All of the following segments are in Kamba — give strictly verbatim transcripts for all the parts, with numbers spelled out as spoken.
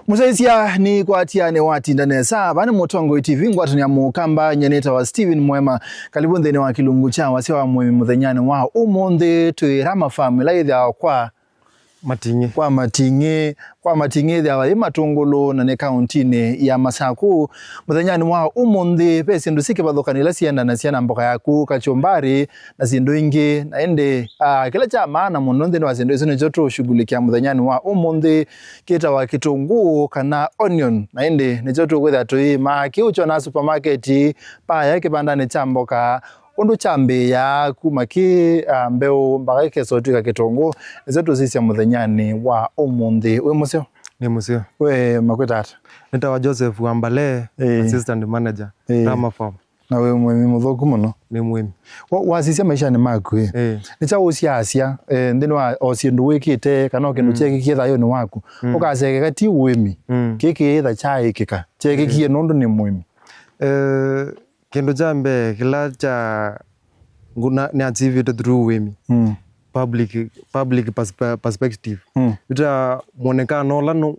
Mũsyaĩĩsya nĩ kwatia nĩ watinda nesa. Vaa nĩ Mũtongoi T V, ngwatanĩa Mũkamba, nyie nĩtawa Steven Mwema. Karibu nthĩnĩ wa kĩlungu kya wasya wa mũĩmi mũthenyanĩ wa ũmũnthĩ. Twĩ Rama Farm, ĩla yĩthĩawa kwa Mating'ĩ. Kwa Mating'ĩ, kwa Mating'ĩ ĩthĩawa yĩ Matũngũlũ na nĩ kaũntinĩ ya Masakũ. Mũthenyanĩ wa ũmũnthĩ, ve syĩndũ syĩ kĩvathũkany'o ila siendanasya na mboka yaku, kachumbarĩ na syĩndũ ingĩ. Na ĩndĩ, ah, kĩla kya maana mũno nthĩnĩ wa syĩndũ isu nĩkyo tũũshughulikia mũthenyanĩ wa ũmũnthĩ kĩtawa kĩtũngũũ kana onion. Na ĩndĩ nĩkyo tũkwĩthĩa tũiĩmaa kĩu kyonaa supermarket, paya kĩvandanĩ kya mboka. Ũndũ kyambĩĩaa kuma kĩ, ah, mbeũ mpaka kĩkesa ũtw'ĩka kĩtũngũũ, nĩsyo tũsisya mũthenyanĩ wa ũmũnthĩ. Wĩ mũseo? Nĩ mũseo. We makwĩta ata? Nĩtawa Joseph Wambale, Ĩĩ. Assistant Manager, Ĩĩ. Rama Farm. Na wĩ mũĩmi mũthũku mũno. Nĩ mũĩmi. Wa- wasisya maishanĩ maku ĩ? Ĩĩ. Nĩ kyaũ ũsyaasya, eh, nthĩnĩ wa o syĩndũ wĩkĩte, kana o kĩndũ Mm. kyekĩkie thayũnĩ waku? Mm. Ũkasya keka ti ũĩmi, Mm. kĩkĩĩtha kyaĩkĩka, kyekĩkie Ĩĩ. nũndũ nĩ mũĩmi. Eh, Kĩndũ kya mbee kĩla kya nguna nĩ achievĩte through ũĩmi, Mm. public, public perspe- perspective. Mm. Ĩta mwonekano ũla no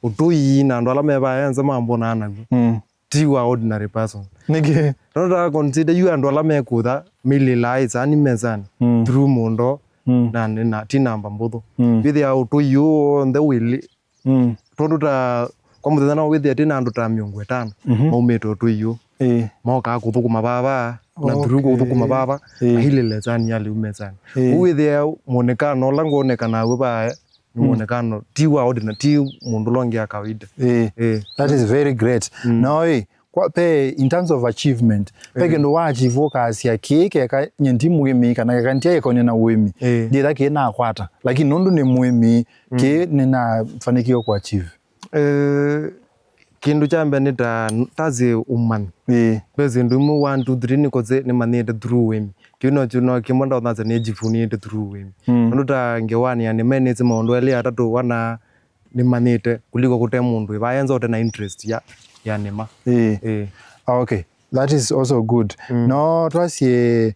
ũtũi na andũ ala me vaa nza mambonaa naw'o. Mm. Ti wa ordinary person. Nĩkĩ? Nondaa consider yu andũ ala mekũtha mĩlĩlaa ĩsani mesani Mm. through mũndo Mm. na, na ti namba mbũthũ. Mm. Wĩthĩa ũtũi ũũ w'onthe wĩlĩ Mm. Tondũ ta kwa mũthenya no wĩthĩa twĩ na andũ ta mĩongo ĩtano Mhm. maumĩte ũtũi ũũ. Ĩĩ. Mokaa kũthũkũma vava na Okay. through kũthũkũma vava Ĩĩ. mailĩle sani ya lĩu mesani. Ĩĩ. Ũu wĩthĩa mwonekano ũla ngwonekana wĩ vaa nĩ Mm. mwonekano ti wa ordinary, ti mũndũ ũla ũngĩ ya kawaida. Ĩĩ. Ĩĩ. That is very great. Mm. Now, ĩ, kwa, pe, in terms of achievement, pe Ĩĩ. kĩndũ wa achieve ũkasya kĩĩ keka nye ndi mũĩmi kana keka ndyĩkonĩa na ũĩmi. Ĩĩ. Ndĩtha kĩĩ nakwata. Lakini nũndũ nĩ mũĩmi, Mm. kĩĩ nĩnafanikiwe ku achieve. Eh, kĩndũ kya mbee nĩ ta, ta sĩ ũmanyi. Ĩĩ. Ve syĩndũ imwe one, two, three nĩkoze nĩmanyĩte through ũĩmi. Kĩu no, kĩu no kĩmwe ndaũthasya nĩjifunĩte through ũĩmi. Mm. Nũndũ ta ngewanĩ ya nĩma nĩsĩ maũndũ elĩ atatũ ana nĩmanyĩte kuliko kũte mũndũ ĩvaenza ũte na interest ya, ya nĩma. Ĩĩ. Ĩĩ. Ah, okay. That is also good. Mm. No twasye,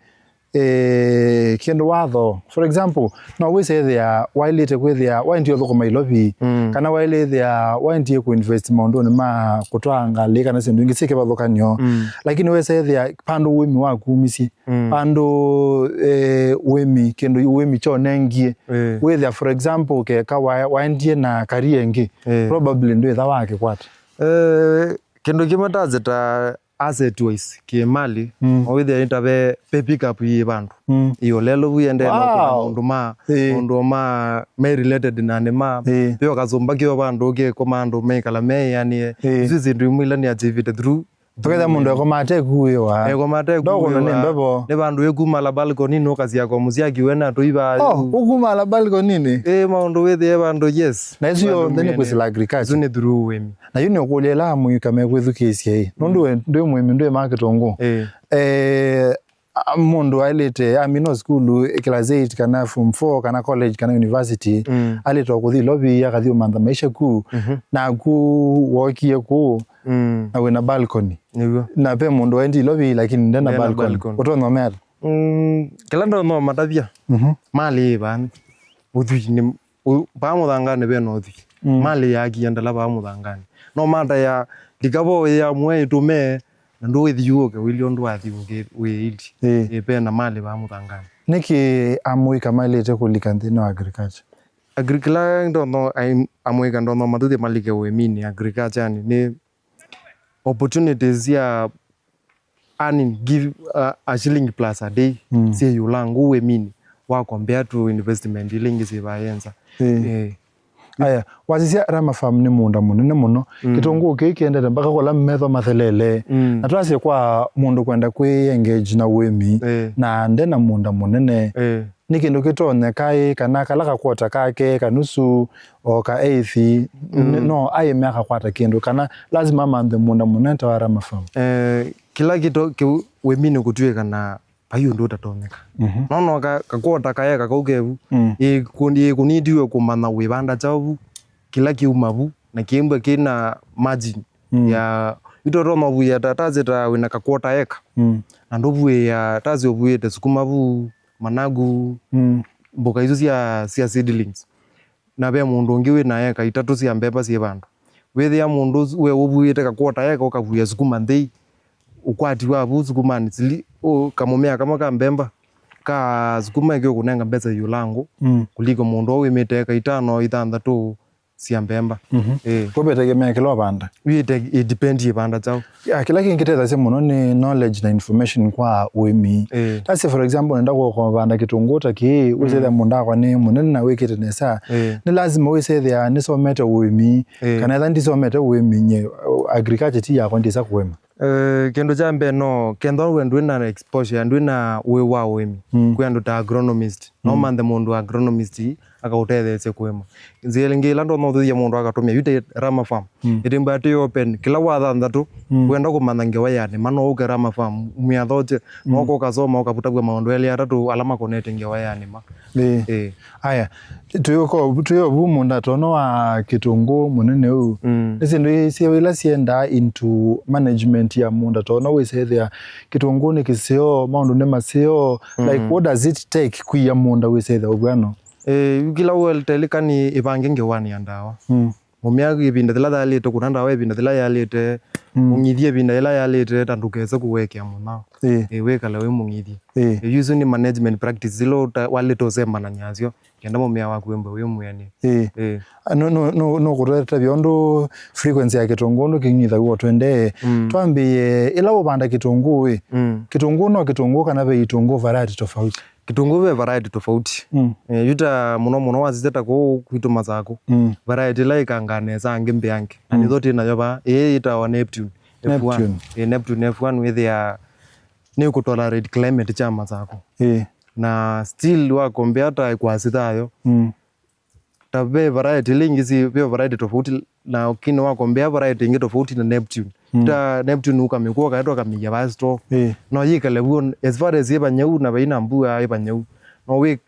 eh, kĩndũ watho. For example, no wĩse ĩthĩa waĩlĩte kwĩthĩa waendie ũthũkũma Ilovi, Mm. kana waĩlĩthĩa waendie kũinvest maũndũnĩ ma kũtwaa ngalĩ kana syĩndũ ingĩ syĩ kĩvathũkany'o. Mm. Lakini wĩse ĩthĩa vandũ ũĩmi wakumisye, Mm. vandũ, eh, ũĩmi, kĩndũ ũĩmi kyonengie. Eh. Wĩthĩa, for example, keka wa- waendie na career ĩngĩ, Eh. probably ndwĩtha wakĩkwata. Eh, kĩndũ kĩmwe tazeta asset wise, kĩmali, Mm. no wĩthĩa nĩ ta ve, ve pick up yĩ vandũ. Mm. Ĩolelo vu yendee no kũna Wow. maũndũ ma, Ĩĩ. maũndũ ma, me related na nĩma. Ĩĩ. Ve ũkasũmba kĩo vandũ, ũkĩkoma andũ meikala meĩanĩe. Ĩĩ. Isu syĩndũ imwe ila nĩ achievĩte through. Tũketha mũndũ ekoma atekuĩwa. Ekoma atekuĩwa. Ndokũna nĩ mbevo. Nĩ vandũ ĩkumala balcony nũkasya kwa mũsyaki we na tũiva. Oh, ũkumala balcony-nĩ? Ĩĩ, maũndũ wĩthĩe vandũ, yes. Na isu yonthe nĩ kwĩsĩla agriculture. Isu nĩ through ũĩmi. Na yu nĩ ũkũlya ĩla amũika mekwĩthukĩĩsya ĩ. Nũndũ we ndwĩ mũĩmi, ndwĩ ma kĩtũngũ. Ĩĩ. Eh, a- mũndũ aĩlĩte amina sukulu, class eight kana form four kana college kana university, Mm. aĩlĩte o kũthi Ilovi akathi ũmantha maisha ku, Mhm. naku wookie kũu Mm. na wĩna balcony. Nĩw'o. Na ve mũndũ waendie Ilovi lakini ndena Ndena balcony. Balcony. Ũtonya ũmea ata? Mm, kĩla ndonya ũmatavya. Mhm. Malĩ ĩvani. Ũthwii nĩ, ũ- vaa mũthanganĩ ve na ũthwii. Mm. Malĩ yaakie ndala vaa mũthanganĩ. No mata ya lika vo ya mwe ĩtũme, na ndũĩthi yu ũke wĩlĩ ũndũ wathi ũke wĩĩli. Ĩĩ. Ĩĩ, ve na malĩ vaa mũthanganĩ. Nĩkĩ amũika maĩlĩte kũlika nthĩnĩ wa agriculture? Agri- kĩla ndono ai- amũika ndono mathuthye malike ũĩminĩ, agriculture-nĩ, nĩ opportunities ya earning, give a, a shilling plus a day, Mm. syĩ ĩũla ngũ ũĩminĩ wa compare to investment ila ingĩ syĩ vaa nza. Ĩĩ. Ĩĩ. Aya, wasisya Rama Farm nĩ mũũnda mũnene mũno. Mm. Kĩtũngũũ kĩĩ kĩendete mpaka kũla metho mathelele. Mm. Na twasye kwa mũndũ kwenda kwĩ engage na ũĩmi, Ĩĩ. na nde na mũũnda mũnene, Ĩĩ. nĩ kĩndũ kĩtonyeka ĩ, kana kala kakwota kake, kanusu, o ka eighth, Mm. no aĩme akakwata kĩndũ, kana lazima amanthe mũũnda mũnene ta wa Rama Farm? Eh, kĩla kĩto kĩu ũĩminĩ kũtw'ĩka na vai ũndũ ũtatonyeka. Mhm. Nono ka- kakwota kaeka kau kevu, Mm. ĩkũnitiwe kũmanya wĩvanda kyaũ vu, kĩla kĩuma vu, na kĩmbwa kĩna margin Mm. ya, itotonya vu ya ta- tazeta wĩna kakwota eka. Mm. Na ndũvuĩĩa tasi ũvuĩte sukuma vu, managu, Mm. mboka isu sya, sya seedlings. Na ve mũndũ ũngĩ wĩna eka itatũ sya mbemba syĩ vandũ. Wĩthĩa mũndũ ũsu we ũvuĩte kakwota eka ũkavuĩa sukuma nthei, ũkwati wa vu sukumanĩ sili, ũ, kamũmea kamwe ka mbemba ka sukuma ĩkĩũkũnenga mbesa ĩũla ngũ, Mm. kuliko mũndũ ũũ wĩmĩte eka itano, ithanthatũ, sya mbemba. Mhm. Ĩĩ. Kwa vĩtegemea kĩla ũvanda. Ĩĩ, it depend ĩvanda kyaũ. Ya, kĩla kĩngĩtethasya mũno nĩ knowledge na information kwa ũĩmi. Ĩĩ. Let's say, for example, nenda kũvanda kĩtũngũũ ta kĩĩ, wĩsethĩa mũũnda wakwa nĩ mũnene na wĩkĩte nesa. Ĩĩ. Nĩ lazima wĩsethĩa nĩsomete ũĩmi, Ĩĩ. kana etha ndisomete ũĩmi, nye, agriculture ti yakwa, ndisa kũĩma. Eh, kĩndũ kya mbee no, kenda we ndwĩ na exposure, ndwĩ na ũĩ wa ũĩmi, Mm. kwĩ andũ ta agronomist, no Mm. manthe mũndũ agronomist akaũtetheesya kũĩma. Nzĩa ĩngĩ ĩla ndonya ũthĩthya mũndũ akatũmĩa, yu ta Rama Farm. Mm. Ĩtĩmbwa atĩ open, kĩla wa thanthatũ, Mm. wenda kũmanya ngewa ya nĩma, no ũke Rama Farm, mwĩathokye, Mm. no ũkasoma, ũkavutavw'a maũndũ elĩ atatũ ala makonete ngewa ya nĩma. Ĩĩ. Ĩĩ. Aya, tũyũko, tũyũvu mũũnda tono wa kĩtũngũũ mũnene ũũ. Mm. Nĩ syĩndũ syĩva ila siendaa into management ya mũũnda tono wĩsethĩa kĩtũngũũ nĩ kĩseo, maũndũ nĩ maseo. Mm. Like, what does it take kwia mũũnda wĩsethĩa ũvw'ano? Eh, kĩla ũeltelikani ĩvange ngewanĩ ya ndawa. Mm. Mũmĩa ĩvinda yĩla yaĩlĩte, kũna ndawa ĩvinda yĩla yaĩlĩte, Mm. ũng'ithie ĩvinda yĩla yaĩlĩte, ta ndũkese kũwekea mũnyao. Ĩĩ. Ĩĩ, wĩkale wĩ mũng'ithie. Ĩĩ. Ĩĩ, yu isu nĩ management practice ila ũta-, waĩlĩte ũsembanany'a nasyo, kenda mũmĩa waku wĩmbwe wĩ mwĩanĩe. Ĩĩ. Ĩĩ. Ah, no, no, no, no kũtũtavya ũndũ frequency ya kĩtũngũũ ũndũ kĩng'ithaw'a o twendee. Mm. Twambĩĩe, ĩla ũvanda kĩtũngũũ ĩ, Mm. kĩtũngũũ no kĩtũngũũ kana ve itũngũũ variety tofauti? Kitunguu ve variety tofauti. Mm. Eh, yu ta mũno mũno wasisya ta kũu kwitũ Masakũ. Mm. Variety ĩla ĩkangaa nesa angĩ mbeange. Na Mm. nĩtho twĩ nayo vaa. Ĩĩ yĩtawa Neptune F one. Neptune. Eh, Neptune F one wĩthĩa nĩ kũtolerate climate kya Masakũ. Ĩĩ. Na still wa compare ta ĩkwasi thayo. Mm. Ta ve variety ila ingĩ si, ve variety tofauti, na ũkĩnĩ wa compare variety ingĩ tofauti na Neptune. Mm. Ta Neptune ũkamĩkua ũkaetwa ũkamĩia vaa store. Ĩĩ. No yĩkale vuo, as far as ĩvanyau na vaina mbua ĩvanyau. No wĩ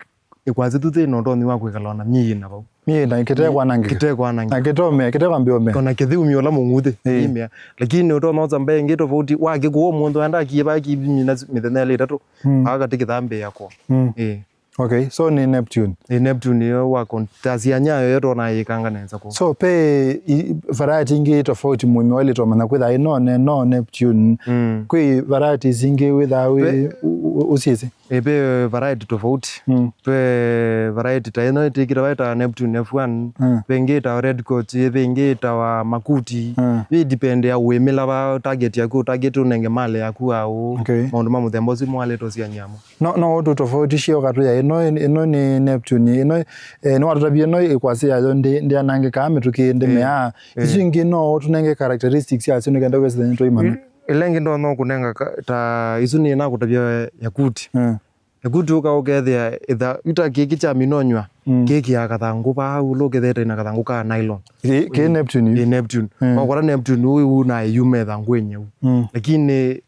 ĩkwasi tu thĩna ũtonyi wa kwĩkala ona myei ĩna vau. Myei ĩna kĩtekwanangĩka. Kĩtekwanangĩka. Na kĩtomea, kĩtekwambĩa ũmea. Ona kĩthiumya ũla mũng'uthĩ, Ĩĩ. imea. Lakini ũtonoosa mbee ĩngĩ tofauti, wakĩkũa mũndũ aenda akie vaa kĩvimina mĩthenya ĩlĩ ĩtatũ, Mm. aa katĩ kĩthambĩĩa kwa. Mm. Ĩĩ. Okay, so nĩ Neptune. Ĩ Neptune ĩyo wa con-, ta sianya yo ĩyo tona yĩkanga nesa kũ. So pe i-, variety ingĩ tofauti mũmĩ waĩlĩte ũmanya kwĩthaa ĩ no ne, no Neptune. Mm. Kwĩ varieties ingĩ wĩthaa wĩ Pe- u-, u-, ũsyĩsĩ? Ĩ, pe variety tofauti. Mm. Pe variety ta ĩno ĩtĩkĩtawa ĩtawa Neptune F one. Mm. Pe ĩngĩ ĩtawa Red Coat, ĩ, pe ĩngĩ ĩtawa Makuti. Mm. Ĩ depend ya wĩmĩla va target yaku, target ũnenge mali yaku au. Okay. Maũndũ ma mũthemba ũsu mwaĩlĩte ũsiany'a mo. No, no ũtũtofautisye ũkatwĩa, ĩno, ĩno nĩ Neptune, ĩno, eh, nĩwatũtavie ĩno ĩkwasi yayo ndĩ-, ndĩanangĩkaa mĩtũkĩ ndĩmeaa. Eh. Isu ingĩ no ũtũnenge characteristics yasyo nĩkenda wĩsĩthany'a twaimana. Ĩ-, ĩla ĩngĩ ndonya kũnenga ka-, ta isu nĩ nakũtavia Yakuti. Eh. Yakuti ũka ũkethĩa ĩtha, yu ta kĩkĩ kya minonywa, Mm. kĩkĩaa kathangũ vaa ũla ũkethete na kathangũ ka nylon. Kĩ, kĩ Neptune yu? Ĩ Neptune. Mm. Wakora Neptune ũyũ na yuma ĩthangũ ĩnyeu. Mm. Lakini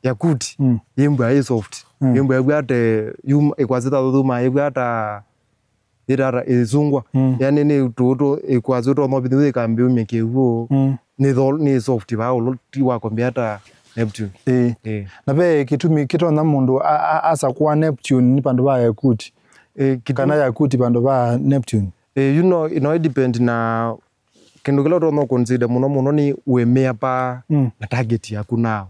Yakuti, Mm. yĩmbwa ĩ soft. Mm. Yĩmbwa ĩvwate yuma, ĩkwasi ta thuma, ĩvwata ĩtata ĩsungwa. Mm. Yani nĩ tũtũ ĩkwasi ũtonya ũvithi wĩka mbiumya kĩw'ũ. Mm. Nĩ thol-, nĩ soft vaa ũlũ ti wa compare ta Neptune. Ĩĩ. Ĩĩ. Na ve kĩtumi kĩtonya mũndũ a-, a-, asakũa Neptune nĩ vandũ va Yakuti. Ĩĩ, kĩtumi Kana Yakuti vandũ va Neptune. Ĩĩ, you know, no it depend na kĩndũ kĩla ũtonya consider mũno mũno nĩ wĩmĩa pa Mm. na target yaku nao.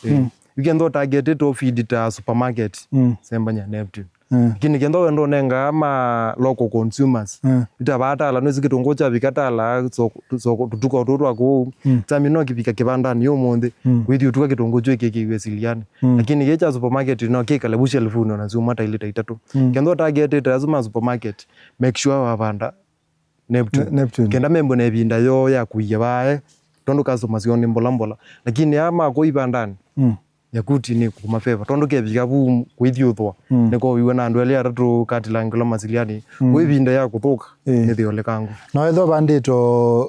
Ĩĩ. Mm. You can though target it to feed ta supermarket. Mm. Sembanya Neptune. Mm. Lakini kenda wenda ũnenga ma local consumers. Mm. Ita vatala, nĩsĩ kĩtũngũũ kyavika tala, soko, soko, tũtuka tũtũ twa kũu. Mm. Kyami no kĩvika kĩvandanĩ ũmũnthĩ. Mm. Wĩthi ũtuka kĩtũngũũ kyu kĩkĩiwe siliani. Mm. Lakini kĩ kya supermarket no kĩkale vu shelf-unĩ ona syumwa ta ilita itatũ. Mm. Kenda ũtargetĩte asu ma supermarket, make sure wavanda Neptune. Ne-, Neptune. Kenda membwe na ĩvinda yoo ya kũia vae, tondũ customers yoo nĩ mbola mbola. Lakini aa ma kũu ivandanĩ, Mm. Yakuti nĩ kũma favor. Tondũ kevika vu kũithyũthwa, Mm. nĩkoviwe na andũ elĩ atatũ katilangĩlwa masiliani. Mm. Kwĩ ĩvinda ya kũthũka, Ĩĩ. nĩthĩolekangu. Na wethwa vandĩtwe,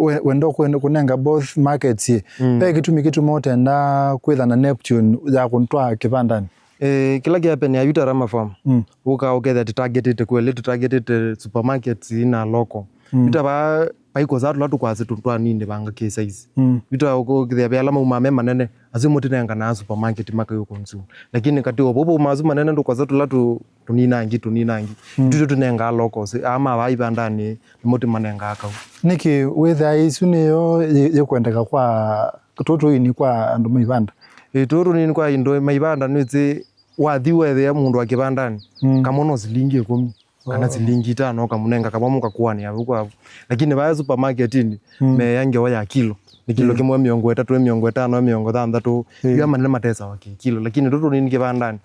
we-, wenda kũen-, kũnenga both markets ĩ, Mm. ve kĩtumi kĩtuma ũtenda kwĩtha na Neptune ya kũtwaa kĩvandanĩ? Eh, kĩla kĩapenea yu ta Rama Farm, Mm. ũka ũkethĩa tũtargetĩte kweli, tũtargetĩte supermarkets na local. Mm. Yu ta vaa Vai kũsaa tũla tũkwasĩ tũ-, twanini vanga kĩ size. Mm. Yu ta ũkũkĩthĩa ve ala maumaa me manene, asu mũtinenganaa supermarket makaiũ consume. Lakini katĩ o vau vaumaa asu manene ndũkwasĩ tũla tũ-, tũninangi, tũninangi. Mm. Tũtũ tũnengaa locals, aa ma vaa ivandanĩ, nĩmo tũmanengaa kau. Nĩkĩ wĩthĩaa ĩsu nĩyo yĩ-, yĩkwendeka kwa tũtũ tũini kwa andũ ma ivanda? Ĩ, tũtũ tũnini kwa andũ ma ivanda nĩwĩsĩ wathi wethĩa mũndũ wa kĩvandanĩ, mm, kamwe no silingi ĩkũmi. Kana, oh, silingi itano, ũkamũnenga kamwe mũkakũanĩa vu kwa vu. Lakini vaya supermarketinĩ, mm, meea ngewa ya kilo. Nĩ kilo, mm, kĩmwe mĩongo ĩtatũ, mĩongo ĩtano, mĩongo thanthatũ. Mm. Yu aa manene matesawa kĩ kilo. Lakini tũtũ tũnini kĩvandanĩ,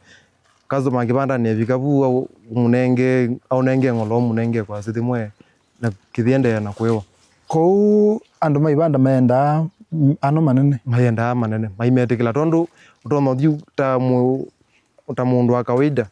customer kĩvandanĩ evika vu, au-, ũmũnenge, aũnenge ng'olo, ũmũnenge kwasĩ thimwe, na kĩthiendeea na kwĩwa. Kwoou andũ ma ivanda maendaa, mm, ano manene? Maendaa manene. Maimetĩkĩla tondũ ũtonya ũthi ta mũ-, ta mũndũ wa kawaida.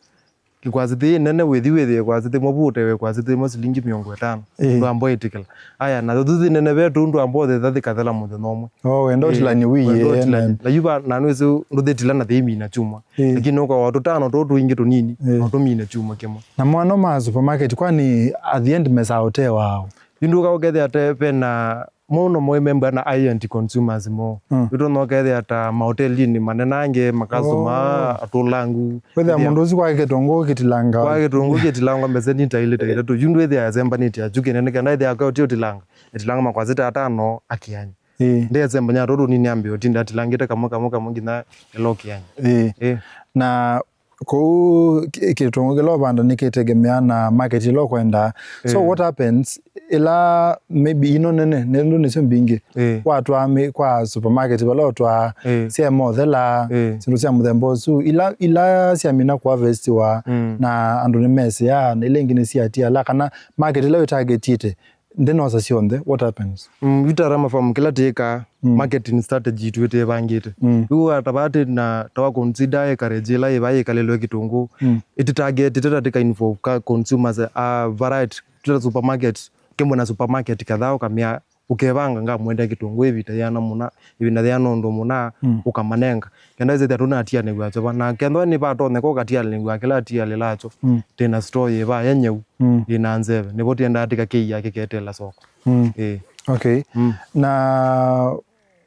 Ĩkwasĩ ĩĩ nene wĩthi wĩthĩe ĩkwasĩ ĩmwe vu ũtewe ĩkwasĩ ĩmwe silingi mĩongo ĩtano. Ĩĩ. Ndwamba ĩtĩkĩla. Aya, na thuthu nene ve tũu ndwamba ũthĩtha thĩkathela mũthenya ũmwe. Oh, wenda, ĩĩ, ũtilany'e wĩĩ, wenda ũtilany'e. Na yu va, na nĩwĩsĩ ndũthĩtila na thĩimina kyumwa. Ĩĩ. Lakini ũkawa tũtano tũu tũingĩ tũnini, ĩĩ, no tũmine kyumwa kĩmwe. Na mwano ma supermarket, kwani at the end mesaa ũtee wao? Yu ndũka ũkethĩa te vena mũno moĩ memba na high-end consumers moo. Mm. Yu tũno ũkethĩa ta mahotelinĩ manene angĩ, makasitoma, oh, atũlangu. Wĩthĩa mũndũ ũsu kwake kĩtũngũũ kĩtilanga. Kwake kĩtũngũũ kĩtilangwa mbeseni ta ilĩ ta itatũ. Yu ndwĩthĩa asembanĩtye achu kĩnene kenda ĩthĩa kwake ũti ũtilanga. Ĩtilanga makwasĩ ta atano akĩanya. Ĩĩ. Ndĩasembanya tũtũ nini ambĩa ũtinda atilangĩte kamwe, kamwe, kamwe nginya ĩla ũkĩanya. Ĩĩ. Ĩĩ. Na Kũu kĩ-, kĩtũngũũ kĩla ũvanda nĩkĩtegemeaa na market ĩla ũkwenda. So, ĩĩ, what happens, ĩla maybe ino nene, nendo nĩsyo mbingĩ, ĩĩ, watwaa mĩ-, kwa supermarket vala ũtwaa, ĩĩ, syaema ũthela, ĩĩ, syĩndũ sya mũthemba ũsu, ila, ila syamina kũavestiwa, mm, na andũ nĩmesĩaa, na ila ingĩ nĩsiatiala, kana market ĩla wĩtargetĩte, ndĩnosa syonthe, what happens? Mm, yu ta Rama Farm, kĩla tĩĩkaa, mm, marketing strategy itũ ĩtĩĩvangĩte. Mm. Yu atavaa tĩ na tawa consider acreage ĩla ĩva yĩkalĩlwe kĩtũngũũ. Mm. Ĩtĩtargetĩte ta tĩ kind of ka consumers, a variety, tũta supermarket, kĩmwe na supermarket kadhaa ũkamĩa, ũkevanga ngamwendea kĩtũngũũ ĩvinda yĩana mũna, ĩvinda yĩana ũndũ mũna, mm, ũkamanenga. Kenda ĩsĩthĩa tũnatianĩw'a kyova. Na kethwa nĩvatonyeka ũkatianĩw'a kĩla atialĩla kyo, mm, tĩna store yĩva yenyeu, mm, yĩna nzeve. Nĩvo tĩendaa tĩkakĩia kĩketela soko. Mm. Ĩĩ. Okay. Mm. Na,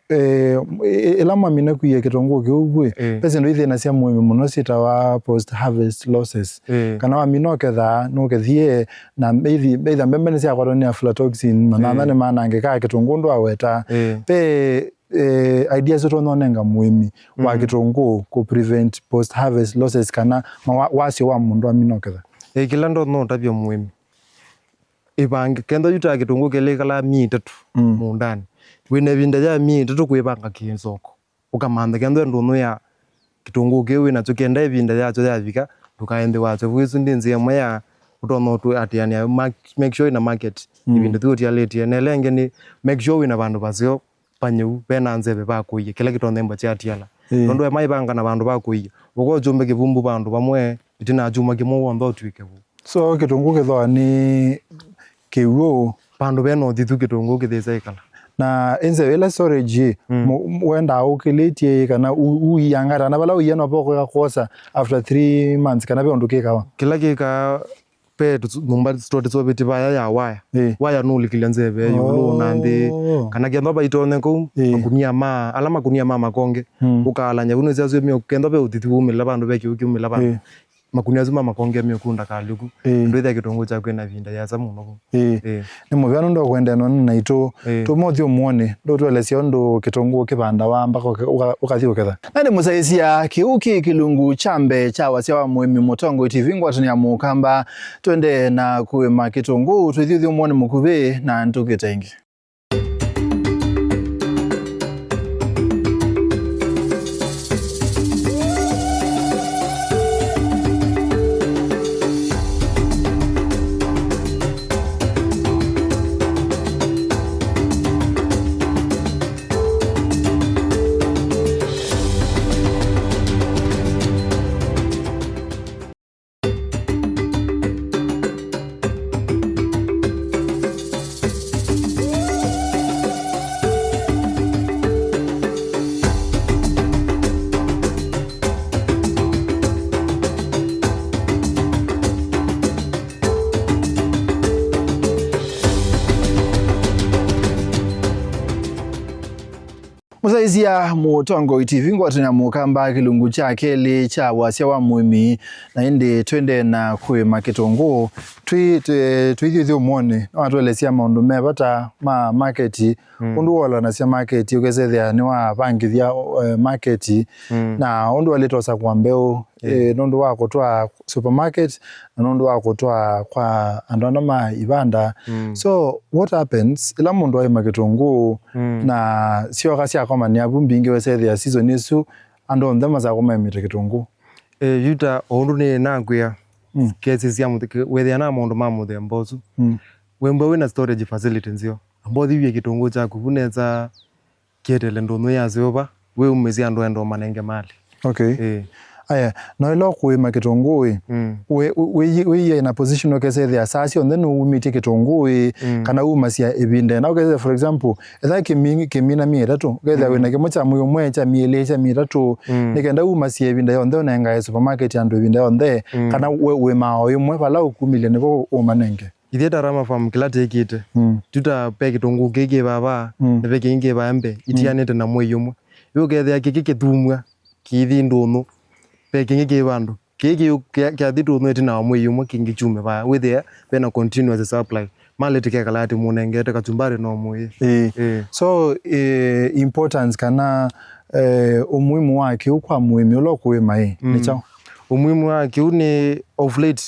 eh, ĩ-, ĩla mwamina kũia kĩtũngũũ kĩu vu, ĩĩ, ve syĩndũ ithĩnasya mũĩmi mũno syĩtawa post harvest losses. Ĩĩ. Kana wamina ũketha, nũkethie, na either, either mbembe nĩsyakwatwa nĩ aflatoxin, manyanya, ĩĩ, nĩmanangĩkaa, kĩtũngũũ ndwaweta. Ĩĩ. Ve eh, ideas ũtonya ũnenga mũĩmi wa, mm, kĩtũngũũ kũ prevent post harvest losses kana mawa-, wasyo wa mũndũ amina ũketha? Eh, kĩla ndonya ũtavya mũĩmi, ĩvange, kenda yu ta kĩtũngũũ kĩlĩkalaa myei ĩtatũ, mm, mũũndanĩ, wĩna ĩvinda ya myei ĩtatũ kwĩvanga kĩ soko, ũkamantha kenda ndũnyũ ya kĩtũngũũ kĩu wĩnakyo kenda ĩvinda yakyo yavika, ndũkae nthĩ wakyo. Vu ĩsu ndĩ nzĩa ĩmwe ya ũtonya ũtũatĩanĩa, ma-, make sure wĩna market, mm, ĩvinda tu ũtialĩtye. Na ĩla ĩngĩ nĩ make sure wĩna vandũ vaseo, vanyeu, vena nzeve va kũia, kĩla kĩtonya ĩmba kyatiala. Ĩĩ. Tondũ emaĩvanga na vandũ va kũia, ũka ũkyũmbe kĩvumbu vandũ vamwe, ĩtina kyumwa kĩmwe w'onthe ũtw'ĩke vu. So, kĩtũngũũ kĩthooa nĩ kĩw'ũ? Vandũ vena ũthithu kĩtũngũũ kĩthĩsa ĩkala. Na ĩnzeve ĩla storage, mm, mu-, wendaa ũkĩlĩtye kana u-, ũianga ata? Na vala ũia no vo ũkwĩka kwosa after three months, kana ve ũndũ kĩkawa? Kĩla kĩkaa, ve tũsu-, nyũmba tũsitoo tũseũvĩtye vaya ya waya. Ĩĩ. Waya nũlikilya nzeve ĩũlũ, oh, na nthĩ. Kana kethwa vaitonyeka ũu, ĩĩ, makunia ma, ala makunia ma makonge, mm, ũkaalany'a vu nĩsyo asu mĩo-, kethwa ve ũthithu umĩla vandũ, ve kĩw'ũ kiumĩla vandũ. Ĩĩ. Makunia asu ma makonge mĩũkũ ndakali ũku. Ĩĩ. Ndwĩthĩa kĩtũngũũ kyaku kĩna ĩvinda yĩasa mũno vu. Ĩĩ. Ĩĩ. Nĩ mũvea nũndũ wa kũendeea nonĩ naitũ. Ĩĩ. Tũmũthi ũmũnĩ, ndũtũelesya ũndũ kĩtũngũũ kĩvandawa mpaka ũke-, ũka-, ũkathi ũketha. Na nĩ mũsaĩsya kĩu kĩ kĩlungu kya mbee kya wasya wa mũĩmi Mũtongoi T V ngwatanĩo ya Mũkamba. Twende na kũĩma kĩtũngũũ, twĩthiũthi ũmũnĩ mũkuvĩ na nĩtũkĩte ĩngĩ. Sya Mũtongoi T V, ngwatanĩa mũkamba kĩlungu kya kelĩ kya wasya wa mũĩmi, na ĩndĩ twendee na kũĩma kĩtũngũũ. Twĩ, twĩ, twĩthyũthyũ mwone, no atũelesya maũndũ me vata ma maketi, mm, ũndũ wolanasya maketi, ũkesethĩa nĩwavangĩthya, eh, maketi, mm, na ũndũ walĩtosa kwa mbeũ, eh, nũndũ wa kũtwaa supermarket, na nũndũ wa kũtwaa kwa andũ ana ma ivanda. Mm. So, what happens, ĩla mũndũ aĩma kĩtũngũũ, mm, na syoka syakomanĩa vu mbingĩ, wesethĩa season ĩsu, andũ onthe masakwa maĩmĩte kĩtũngũũ? Eh, yu ta o ũndũ nĩ nakwĩa, mm, kesi sya mũthĩ-, wethĩa na maũndũ ma mũthemba ũsu. Mm. Wĩmbwa wĩna storage facility nzeo, amba ũthiw'e kĩtũngũũ kyaku vu nesa, kĩetele ndũnyũ ya silver, wĩumĩsya andũ enda ũmanenge mali. Okay. Eh. Aya, no ĩla ũkũĩma kĩtũngũũ ĩ, mm, wĩ, wĩ, wĩ, wĩ in a position ũkesethĩa saa syonthe nũumĩtye kĩtũngũũ ĩ, mm, kana umasya ĩvinda ĩna. Ũkesethĩa, for example, etha kĩmi-, kĩmina myei ĩtatũ, ũkethĩa, mm, wĩna kĩmwe kya mwei ũmwe, kya myei ĩlĩ, kya myei ĩtatũ, mm, nĩ kenda umasye ĩvinda yonthe ũnengae supermarket andũ ĩvinda yonthe, mm, kana we wĩmaa o ĩmwe vala ũkumĩlye nĩvo ũmanenge. Ithyĩ ta Rama Farm kĩla twĩkĩte, mm, tu ta ve kĩtũngũũ kĩĩ kĩ vava, mm, na ve kĩngĩ kĩ vaa mbee, mm, itianĩte na mwei ũmwe. Yu ũkethĩa kĩkĩ kĩthumw'a, kĩithi ndũnyũ, ve kĩngĩ kĩ vandũ. Kĩĩ kĩ-, kĩa-, kyathi ndũnyũ ĩtina wa mwei ũmwe, kĩngĩ kyume vaa. Wĩthĩa vena continuous supply. Mali tĩkekala atĩ mũnengete kachumbarĩ no mũĩ. Ĩĩ. Ĩĩ. So, eh, importance kana, eh, ũmuhimu wa kĩu kwa mũĩmi ũla ũkũĩma ĩ, nĩ, mm, kyaũ? Ũmuhimu wa kĩu nĩ of late,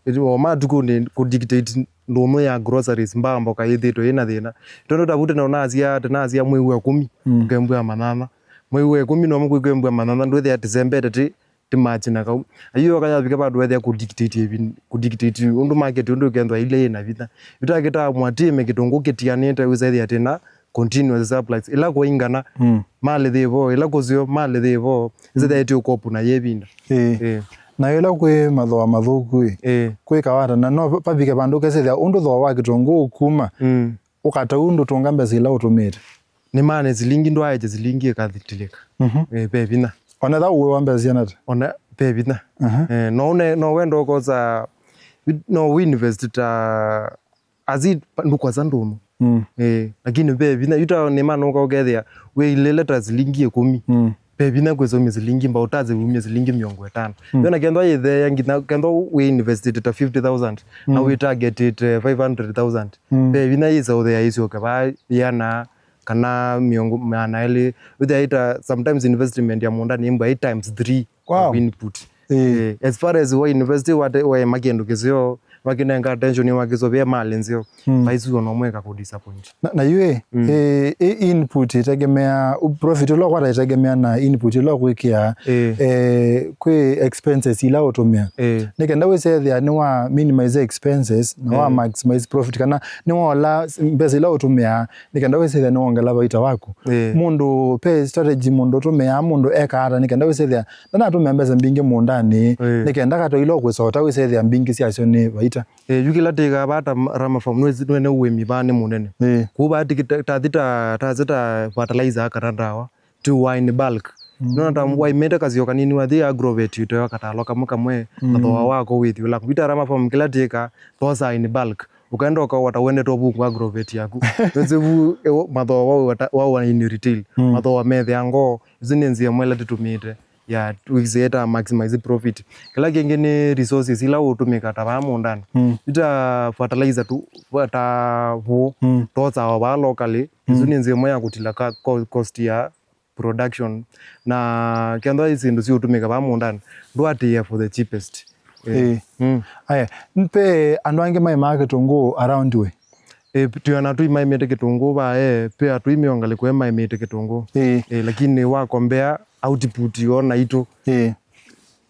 o matukũ nĩ kũ dictate ndũnyũ ya groceries, mbaa mboka yĩthĩtwe yĩna thĩna. Tondũ ta vu tene ũnasya, tene nasya mwei wa ĩkũmi, mm, ũkembua manyanya. Mwei wa ĩkũmi nomo kwĩkembua manyanya, ndwĩthĩa tĩsembete tĩ, tĩ match na kau. Ayu yoka yavika vandũ wethĩa kũ dictate ĩvin-, kũ dictate ũndũ market ũndũ ĩkethwa ile yĩna vinya. Yu takĩtaa mwatĩme kĩtũngũũ kĩtianĩte, wĩsethĩa tĩna continuous supplies. Ĩla kwaingana, mm, mali yĩ vo, ĩla kũseo, mali yĩ vo, mm, ĩsethĩa ĩtĩ ũkopu na yĩvinda. Ĩĩ. Ĩĩ. Na ĩla kwĩ mathooa mathũku ĩ, ĩĩ, kwĩ kawata, na no vavike vandũ ũkesethĩa ũndũ thooa wa kĩtũngũũ ũkuma, mm, ũkatau ndũtũnga mbesa ila ũtũmĩte. Nĩ maana silingi ndwaĩte silingi ĩkathitĩlĩka. Mhm. Ĩĩ, ve vinya. Ona ĩla ũĩ wa mbesa siana ata? Ona ve vinya. Aha. Eh, no ũne-, no wenda ũkosa, no wĩinvest ta asi ndukwasa ndũnyũ. Mm. Eh, lakini ve vinya, yu ta nĩ maana ũka ũkethĩa wĩilĩle ta silingi ĩkũmi. Mm. Ve vinya kwĩsomia silingi mbao ta ziumie silingi mĩongo ĩtano. Mm. Yona kethwa yĩtheea nginya kethwa wĩ invested ta fifty thousand, na, mm, wĩ targeted, eh, five hundred thousand. Mm. Ve vinya yĩsa ũthea ĩsyoke vaa yĩana kana mĩongo, maana elĩ. Wĩthĩa ĩta sometimes investment ya mũũnda nĩ mbwa ĩ times three, wow, of input. Ĩĩ. Eh, as far as wa invest, wate-, waema kĩndũ kĩseo, wakĩnenga attention, wakĩsovea mali nzeo, mm, vaisu ona ũmwe ĩkakũ disappoint. Na, na yu ĩ, mm, ĩ, ĩ input ĩtegemea, profit ũla ũkwata ĩtegemea na input ĩla ũkwĩkĩa, ĩĩ, eh, kwĩ expenses ila ũtũmĩa. Ĩĩ. Nĩ kenda wĩsethĩa nĩ wa minimize expenses na wa, ĩĩ, maximize profit, kana nĩ wola mbesa ila ũtũmĩa nĩ kenda wĩsethĩa nĩ wongela vaita waku. Ĩĩ. Mũndũ, pe strategy mũndũ ũtũmĩaa, mũndũ ekaa ata nĩ kenda wĩsethĩa ndanatũmĩa mbesa mbingĩ mũũndanĩ, ĩĩ, nĩ kenda katwaile o kwĩsota wĩsethĩa mbingĩ syasyo nĩ vaita. Ĩĩ, yu kĩla tĩkaa vaa ta Rama Farm, nwe-, nwene ũĩmi vaa nĩ mũnene. Ĩĩ. Kũu vaa tĩkĩ-, ta, tathi ta, tathi ta fertilizer kana ndawa, tũ wa in bulk. Mm. Nona ta waimĩte kasio kanini wathi agrovet ũteo katalo kamwe kamwe, mm, mathooa wako wĩthi ũla. Yu ta Rama Farm kĩla tĩkaa, those are in bulk. Ũkaenda ũkawata wendete ũvungwa agrovet yaku. Nĩsĩ vu, ewo, mathooa wau wata-, wau wa in retail. Mm. Mathooa methĩa ngoo, isu nĩ nzĩa ĩmwe ĩla tũtũmĩĩte ya twĩsĩe ta maximize profit. Kĩla kĩngĩ nĩ resources ila ũtũmĩka ta vaa mũũndanĩ. Mm. Ita fertilizer tu, ta vũũ, mm, tosa o vaa locally. Isu, mm, nĩ nzĩa ĩmwe ya kũtila ka, co-, cost ya production, na kethwa i syĩndũ siũtũmĩka vaa mũũndanĩ, ndwatĩĩa for the cheapest. Eh. Ĩĩ. Mm. Aya, pe andũ angĩ maĩmaa kĩtũngũũ around we? Eh, twĩona atũi maĩmĩte kĩtũngũũ vaa, eh, pe atũi mĩongalĩko e maĩmĩte kĩtũngũũ. Ĩĩ. Eh, lakini wa compare output yoo naitũ, ĩĩ,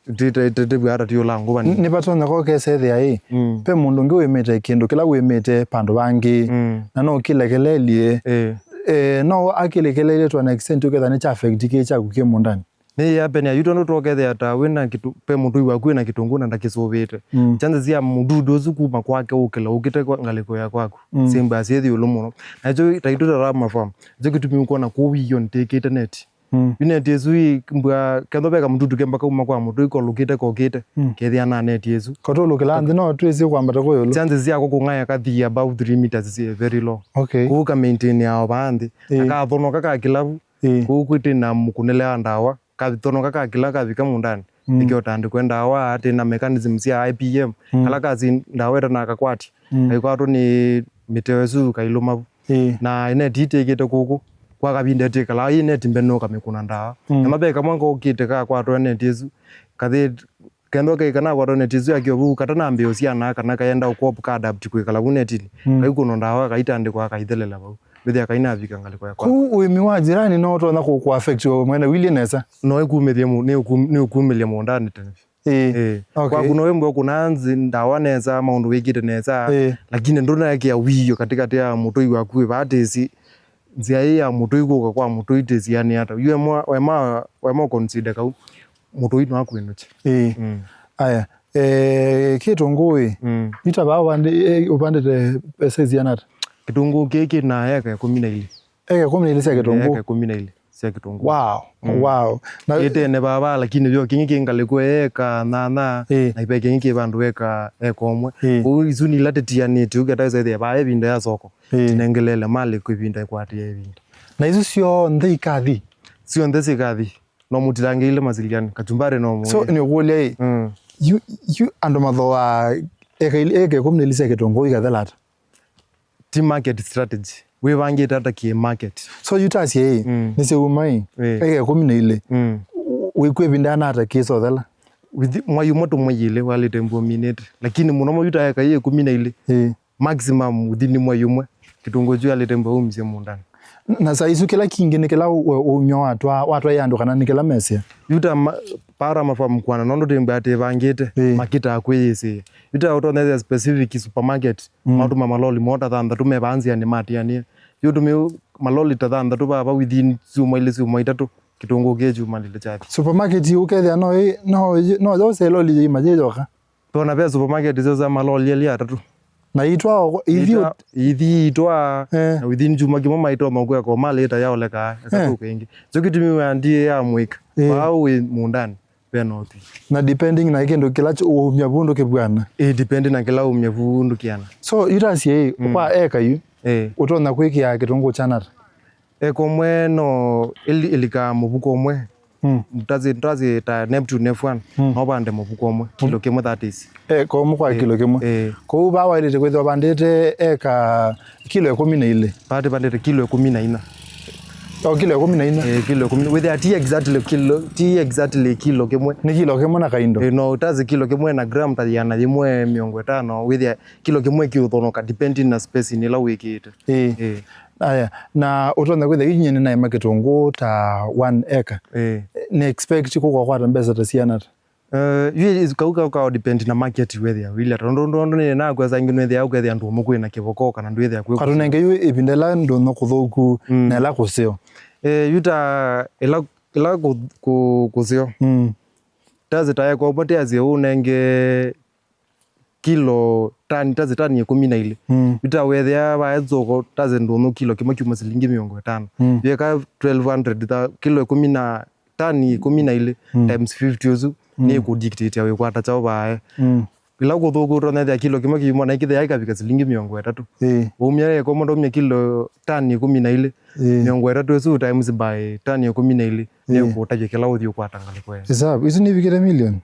tĩtĩvw'a ata tiũla ngũvanĩ. Nĩ vatonya kokesethĩa ĩ, mm, pe mũndũ ũngĩ wĩmĩte kĩndũ kĩla wĩmĩte pandũ vangĩ, mm, na no kĩlekelelye. Ĩĩ. Eh, no akĩlekelelye to an extent ũketha nĩ kya affect kĩ kyaku kĩ mũũndanĩ. Nĩ yapenia yu tondũ twokethĩa ta wĩna kĩtũ-, pe mũtũi waku wĩna kĩtũngũũ na ndakĩsũvĩte. Mm. Chances ya mũdudu ũsu kuma kwake ũkĩla ũkĩte kwa ngalĩko ya kwaku. Mm. Simba syĩthi ĩũlũ mũno. Nakyo taitũ ta Rama Farm, nakyo kĩtumi ũkwona kũu wĩio nĩtĩkĩte neti. Mm. Yu neti ĩsu ĩ mbwa, kethwa ve kamũtutu kemba kauma kwa mũtũi kolũkĩte kokĩte, mm, kethĩa na neti ĩsu. Kotũlũkĩla nthĩ no twĩsĩ kwambata kũyũlũ. Chances yako kũng'aya kathi above three meters is very low. Okay. Kũu ka maintain ya o vaa nthĩ. Ĩĩ. Na kathonoka ka kĩlavu. Ĩĩ. Kũu kwĩtĩ na mũkũnĩle wa ndawa, kathitonoka ka kĩla kavika mũũndanĩ, mm, nĩkĩo ũtandĩkwe ndawa, atĩ na mechanism sya I P M, mm, kala kasi ndawa ĩtanakakwatya, mm, kaikwatwa nĩ mĩteo ĩsu kailũma vu. Ĩĩ. Na neti itĩkĩte kũkũ, kwa kavinda ĩtĩkalaa ĩ neti mbene ũkamĩkũna ndawa. Mm. Na maveka mwa ngokĩte kakwatwa neti ĩsu, kathĩ kenda ũkei kana kwatwa neti ĩsu ya kĩovu, katanambĩĩa ũsyana kana kayenda ũkwop ka adapt kwĩkala vu netinĩ. Mm. Kaikũnwa ndawa, kaitandĩkwa, kaithelela vau. Wĩthĩa kainavika ngalĩko ya kwa. Kũu ũĩmi wa jirani no ũtonya kũ, kũ affect we mwene wili nesa? No ĩkumĩthie mu-, nĩ ũkum-, nĩ ũkumĩlya mũũndanĩ tene. Ĩĩ. Ĩĩ. Okay. Kwaku no wĩmbwe kũna nzi ndawa nesa, maũndũ wĩkĩte nesa, ĩĩ, lakini ndũnaekea wiio katikati ya mũtũi waku wĩ vaa tĩsi, nzĩa ĩĩ ya mũtũi kũka kwa mũtũi tĩsianĩ ata. Yu wema, wema, wema consider kau mũtũi no akwĩnũkye. Ĩĩ. Mm. Aya. Eh, kĩtũngũũ ĩ. Mm. Yu ta vaa ũvandi-, eh, ũvandĩte pesa isiana ata? Kĩtũngũũ kĩĩ kĩ na eka ĩkũmi na ilĩ. Eka ĩkũmi na ilĩ sya kĩtũngũũ? Eka ĩkũmi na ilĩ sya kĩtũngũũ. Wow. Mm. Wow. Na ĩtene vava, lakini vyo kĩngĩ kĩ ngalĩko eka nyanya, ĩĩ, na ipe kĩngĩ kĩ vandũ eka eka ũmwe. Ĩĩ. Kũu isu nĩ ila tĩtianĩte, ũketa ĩsethĩa vaa ĩvinda ya soko. Ĩĩ. Tinengelele malĩ kwĩ ĩvinda ĩkwatĩa ĩvinda. Na isu syonthe ikathi? Syonthe sikathi. No mũtilangĩile masiliani, kachumbari no mũye. So, nĩ ũkũlya ĩ, mm, yu, yu andũ mathooaa eka ilĩ, eka ĩkũmi na ilĩ sya kĩtũngũũ ikathela ata? Ti market strategy. Wĩvangĩte ata kĩ market? So, yu tasye ĩ, mm, nĩsyauma ĩ, ĩĩ, eka ĩkũmi na ilĩ. Mm. Wĩkw'a ĩvinda yana ata kĩsothela? Within mwai ũmwe to mwai ilĩ walĩte mbua minĩte. Lakini mũno mũno yu ta eka ĩ ĩkũmi na ilĩ. Ĩĩ. Maximum within mwai ũmwe, kĩtũngũũ kyu alĩte mbua umĩsye mũũndanĩ. Na saa isu kĩla kingĩ nĩ kĩla ũ-, ũ-, ũnywa watwa, watwaĩa andũ kana nĩ kĩla mesĩa? Yu ta ma-, para mafamu kwana, nũndũ tĩmbĩa atĩ ĩvangĩte, ĩĩ, makĩtaa kwĩyĩsĩĩa. Yu ta ũtonethĩa specific supermarket, mm, matũma maloli moo ta thanthatũ me vaa nzĩanĩ matianĩe. Yu tũmĩ maloli ta thanthatũ vava within syumwa ilĩ, syumwa itatũ, kĩtũngũũ kĩĩ kyumalile kyathi. Supermarket yu ũkethĩa no ĩ-, no ĩ-, no yose loli yĩima yĩ yoka? Twona ve supermarket syosa maloli elĩ atatũ. Na itwa o-, ithi Ita-, ithi itwa, eh, na within chuma kĩmwe maitoma kweka malĩta yaolekaa, eh, ĩsatũka ĩngĩ. Kyo kĩtumi wĩa ndiĩ ya mwĩka. Eh. Vaa wĩ mũũndanĩ, ve no twi. Na depending na kĩndũ kĩla ch-, ũumya vu ndũkĩvw'ana. Eh, depending na kĩla ũumya vu ndũkĩana. So, yu tasye ĩ, mm, kwa eka yu, eh, ũtonya kwĩkĩa kĩtũngũũ kyanata? Eka ũmwe no ĩli-, ĩlikaa mũvuko ũmwe. Mm. Tasi, tasi ta Neptune F one, mm, no vande mũvuko ũmwe, kilo kĩmwe that is. Eka ũmwe kwa, eh, kilo kĩmwe. Eh. Kwoou vaa waĩlĩte kwĩthĩwa vandĩte eka kilo ĩkũmi na ilĩ. Vati vandĩte kilo ĩkũmi na inya. O kilo ĩkũmi na inya? Eh, kilo ĩkũmi. Wĩthĩa ti exactly kilo, ti exactly kilo kĩmwe. Nĩ kilo kĩmwe na kaindo. Eh, no tasi kilo kĩmwe na gram ta yĩana yĩmwe mĩongo ĩtano, wĩthĩa kilo kĩmwe kĩũthonoka depending na spacing ĩla wĩkĩĩte. Ĩĩ. Ĩĩ. Aya, na ũtonya kwĩthĩa yu nyie nĩnaĩma kĩtũngũũ ta one acre. Ĩĩ. Nĩ expect kũkakwata mbesa ta siana ata? Eh, yu is-, kau kau ka depend na market wĩthĩa wĩla. Tondũ, tondũ nĩ nakwesa ingĩ nwĩthĩa ũkethĩa ndũmũ kwĩ na kĩvoko kana ndwĩthĩa kwĩ. Katũnenge yu ĩvinda ĩla ndũmũ kũthũku, mm, na ĩla kũseo. Eh, yu ta ĩla, ĩla kũ-, kũ-, kũseo. Mm. Tasi ta eka ũmwe tasi ũnenge kilo tani, tasi tani ĩkũmi na ilĩ. Mm. Yu ta wethĩa vae thoko tasi ndũmũ kilo kĩmwe kyuma silingi mĩongo ĩtano. Mm. Yeka twelve hundred, ta kilo ĩkũmi na, tani ĩkũmi na ilĩ, mm, times fifty ũsu, mm, nĩ kũ dictate wĩkwata kyaũ vae. Mm. Ĩla kũthũku ũtonethĩa kilo kĩmwe kĩyuma na ikĩthĩa ikavika silingi mĩongo ĩtatũ. Ĩĩ. Waumya eka ũmwe ndaumya kilo tani ĩkũmi na ilĩ, ĩĩ, mĩongo ĩtatũ ĩsu times by tani ĩkũmi na ilĩ, ĩĩ, nĩ kũtavya kĩla ũthi ũkwata ngalĩko ĩyo. Ĩsavu, isu nĩvikĩte milioni?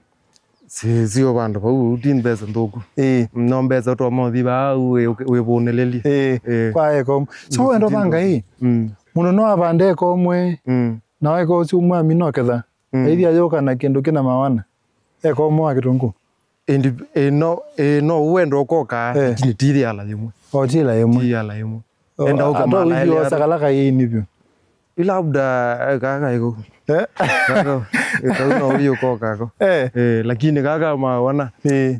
Si, sio vandũ vau, ti mbesa nthũku. Ĩĩ. No mbesa ũtoma ũthi vaa wĩ, wĩvũnĩlĩlye. Ĩĩ. Ĩĩ. Kwa eka ũmwe. So, mm, wendo vanga ĩ, mm, mũndũ no avande eka ũmwe, mm, na eka ũsu ũmwe amina ũketha. Mm. Aithi ayũka na kĩndũ kĩna mawana. Eka ũmwe wa kĩtũngũũ. Ĩndĩ, ĩ, no, ĩ, no wenda ũkoka, eh, lakini ti yĩala yĩmwe. O, ti yĩala yĩmwe. Ti yĩala yĩmwe. O, enda ũke ata maana ũithi yĩlĩ osa ata. Kala kaini vyũ. Ĩ labda, eh, kaka iko. Eh? Kaka, ĩ, kau no ũyũ ũkoka ko. Eh. Eh, lakini kaka mawana. Eh.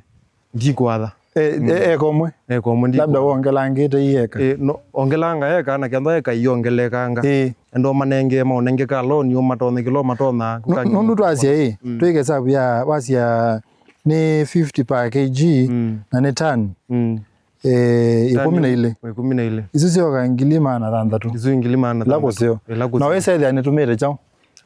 Ndikwatha. Eh, mm, eh, eka ũmwe. Eka ũmwe ndikwatha. Labda wongelangĩte i eka. Eh, no, ongelanga eka, na kenda eka iongelekanga. Eh. Enda ũmanenge, maũnenge ka loan, ũmatonye kĩla ũmatonya. No, nũndũ twasya ĩ, mm, twĩke savu ya, wasya nĩ fifty per K G, mm, na nĩ tani. Mm. Eh, tani ĩkũmi na ilĩ. Ĩkũmi na ilĩ. Isu syoka ngili maana thanthatũ. Isu ngili maana thanthatũ. Ĩla kũseo. Ĩla kũseo. Na wĩsethĩa nĩtũmĩte kyaũ?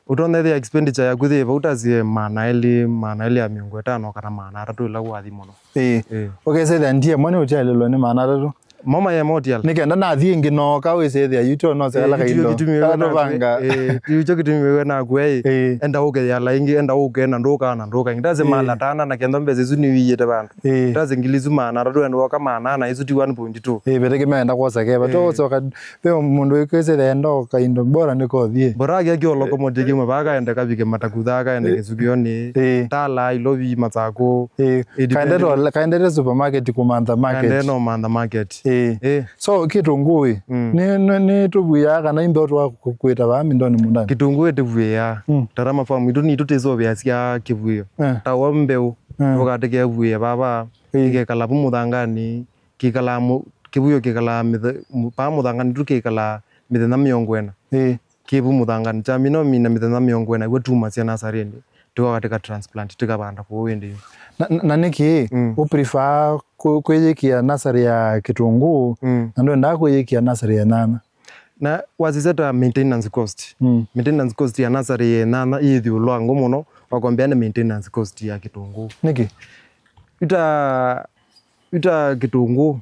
Ũtonethĩa expenditure yaku yĩ vau ta syĩ maana elĩ, maana elĩ ya mĩongo ĩtano kana maana atatũ ĩla wathi mũno. Ĩĩ. Ĩĩ. Ũkesethĩa ndiema nĩ ũkyalĩlwa nĩ maana atatũ. Mama ye motial. Nĩ kenda nathi ĩngĩ noka wĩsĩthĩa yu tyo no sekala kaindo. Kĩtumi wewe kana naku, vanga. Eh, yu kyo kĩtumi wewe naku, eh. Eh. Enda ũke yala ĩngĩ, enda ũke na ndũka na ndũka. Ndase mala tana na kenda mbesa isu nĩ wiyete vandu. Eh. Ndase ngili isu maana atatũ enda ũka maana na isu ti one point two. Eh, bete kĩmenda kwosa keba. Eh. To soka pe mũndũ wĩkwĩsĩthĩa enda ũka indo bora nĩ kothi. Bora kia kyo loko motiki mabaka ende kavike matakutha ka ende kĩsukioni. Eh. Tala ilovi matako. Eh. It depends. Kaendete supermarket kumantha market. Kaendete no mantha market. Eh. Eh. So, kĩtũngũĩ, mm, nĩ, nĩ, nĩ tũvuĩaa kana imbe twa kwĩta vaa mindoni mũndani? Kĩtũngũĩ tũvuĩaa. Mm. Tarama Farm, itũ nitũ tĩsũvĩasya kĩvuĩo. Eh. Tawa mbeũ, eh, tũkatĩkĩa vuĩa vava, eh, ikekala vu mũthangani, kĩkalaa mũ-, kĩvuĩo kĩkalaa mĩthe-, mũ-, vaa mũthangani tu kĩkalaa mĩthenya mĩongo ĩna. Eh. Kĩ vu mũthangani. Kyamina ũmina mĩthenya mĩongo ĩna, w'o tumasya nasarĩnĩ, tũka katika transplant, tũkavanda kũu ĩndĩ yu. Na, na, na nĩkĩ, mm, ũ prefer kũ-, kwĩyĩkĩa nasarĩ ya kĩtũngũũ, mm, na ndwendaa kwĩyĩkĩa nasarĩ ya nyanya? Na wasisya ta maintenance cost. Mm. Maintenance cost ya nasarĩ ya nyanya ĩĩ ĩũlũ wa ngũ mũno, wakombea na maintenance cost ya kĩtũngũũ. Nĩkĩ? Ita, ita kĩtũngũũ,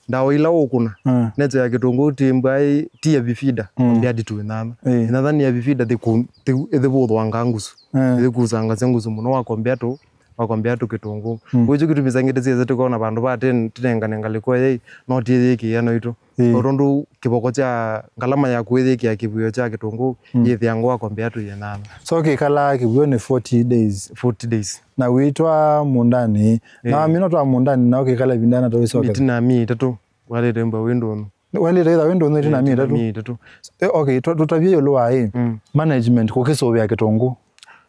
ndawa ila ũkũna, mm, nature ya kĩtũngũũ ti mbwaĩ, ti heavy feeder, mm, mbĩa nditu ĩnyanya. Eh. Ĩnyanya nĩ heavy feeder, thĩkũ-, thĩ-, ĩthĩvũthwanga ngusu. Eh. Ĩthĩkusangasya ngusu mũno, wakombea tũ, wakombea tũ kĩtũngũũ. Mm. Kwa hiyo kĩtumi sangĩte siasa tũkona vandũ va tĩ-, tĩnengane ngalĩko yei, no tiĩyĩkĩĩa no itũ. Eh. O tondũ kĩvoko kya ngalama ya kwĩyĩkĩa kĩvuĩo kya kĩtũngũũ, mm, yĩthĩangwa wakombea tũ ĩnyanya. So kĩkalaa kĩvuĩo nĩ forty days? Forty days. Na wĩtwa mũndani, na, eh, wamina twa mũndani, na ũkĩkala ĩvinda na tawĩsokera? Mĩtina mĩĩ ĩtatũ, walĩte mba wĩ ndũnũ. Walĩte ĩtha wĩ ndũnũ ĩtina mĩĩ ĩtatũ? Mĩĩ ĩtatũ. Eh, okay, tũ-, tũtavye ĩũlũ wa ĩ, mm, management kũkĩsũvĩa kĩtũngũũ.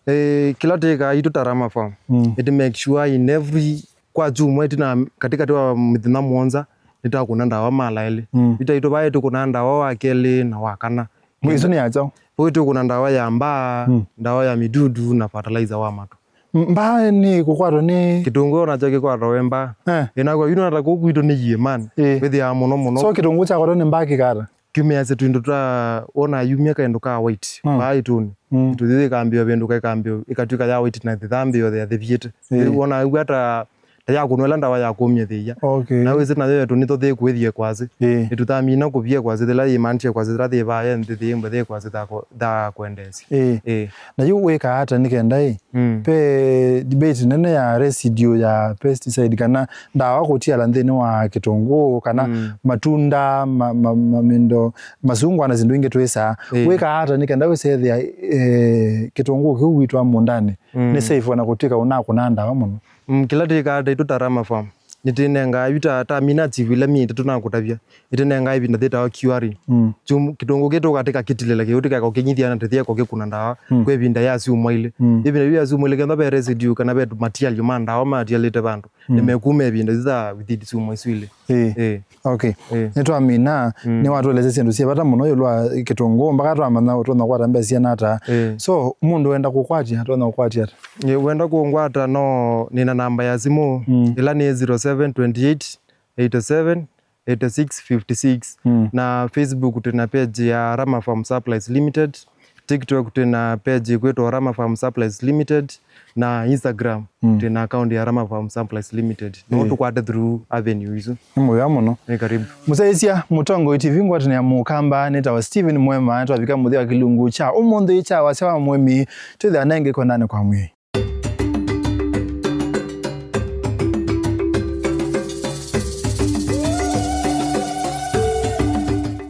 Eh, kĩla tĩkaa itũ Tarama Farm, mm, it make sure in every, kwa kyumwa ĩtina, katĩkatĩ wa mĩthenya mũonza, nĩtakũna ndawa mala elĩ. Mm. Ita itũ vaĩ tũkũna ndawa wa kelĩ na wa kana. Isu nĩ ya kyaũ? Vau tũkũna ndawa ya mbaa, mm, ndawa ya midudu na fertilizer wa matũ. M-, mbaa nĩ kũkwatwa nĩ? Kĩtũngũũ nakyo kĩkwatwa we mbaa. Eh. Ĩnakwa yu nata kũu kwitũ nĩ yie man. Eh. Wĩthĩaa mũno mũno. So kĩtũngũũ kyakwatwa nĩ mbaa kĩkata? Kiumĩasya twĩndũ twa wona yumya kaĩndũ ka white, mm, mbaa itũnĩ. Mm. Itũ yĩthĩ ĩkambĩwa vĩndũ ka ĩkambĩwa, ĩkatw'ĩka ya white na ĩthambĩwa ya thĩviĩte. Eh. Rĩu wona yu ata ta yakũnwa ĩla ndawa ya kũmya thĩia. Okay. Na wĩsĩ nayo yetu nĩtho thĩ kwĩthie kwasĩ. Ĩĩ. Nĩtũthamina kũvie kwasĩ thĩla yĩmantie kwasĩ thĩla thĩ vaya nthĩ thĩ mbwe thĩ kwasĩ tha kwendeesya. Ĩĩ. Ĩĩ. Na yu wĩkaa ata nĩ kenda ĩ? Mm. Ve debate nene ya residue ya pesticide kana ndawa kũtiala nthĩnĩ wa kĩtũngũũ kana, mm, matunda, ma, ma, mamindo, masungwa na syĩndũ ingĩ twĩsaa. Ĩĩ. Wĩkaa ata nĩ kenda wĩsethĩa, eh, kĩtũngũũ kĩu witwa mũndanĩ, mm, nĩ safe ona kũtw'ĩka ũnakũna ndawa mũno? Mm, kĩla twĩkaa ta itũ ta Tarama Farm, nĩtwĩnengaa yu ta, ta mina chivu ila mĩĩ ĩtatũ nakũtavya, nĩtwĩnengaa ĩvinda yĩtawa curing. Mm. Chum-, kĩtũngũũ kĩtũ katika kĩtilĩla kĩu tĩkeka ũkĩnyithia na tũthieka ũkĩkuna ndawa, mm, kwa ĩvinda ya syumwa ilĩ. Mm. Ĩvinda yu ya syumwa ilĩ, kethwa ve residue kana ve material ma ndawa matialĩte vandũ, mm, nĩmekuma ĩvinda yĩthaa within syumwa isu ilĩ. Ĩĩ. Ĩĩ. Okay. Ĩĩ. Nĩtwamina, mm, nĩwatũelesya syĩndũ syĩ vata mũno ĩũlũ wa kĩtũngũũ, mpaka twamanya ũtonya kũkwata mbesa siana ata. Ĩĩ. So, mũndũ wenda kũkwatya, atonya kũkwatya ata? Ĩĩ, wenda kũngwata no nĩna namba ya simũ, mm, ĩla nĩ zero seven twenty eight eighty seven eighty six fifty six. Mm. Na Facebook twĩna page ya Rama Farm Supplies Limited. TikTok twĩna page ĩkwĩtwa Rama Farm Supplies Limited, na Instagram, mm, twĩna account ya Rama Farm Supplies Limited. No, eh, tũkwate through avenue isu. Nĩ mũvea mũno. Nĩ karibu. Mũsyaĩĩsya, Mũtongoi T V ngwatanĩa Mũkamba, nĩtawa Steven Mwema, twavika mũthya wa kĩlungu kya ũmũnthĩ kya wasya wa mũĩmi, twĩthĩanenge kwendanĩ kwa mwĩĩ.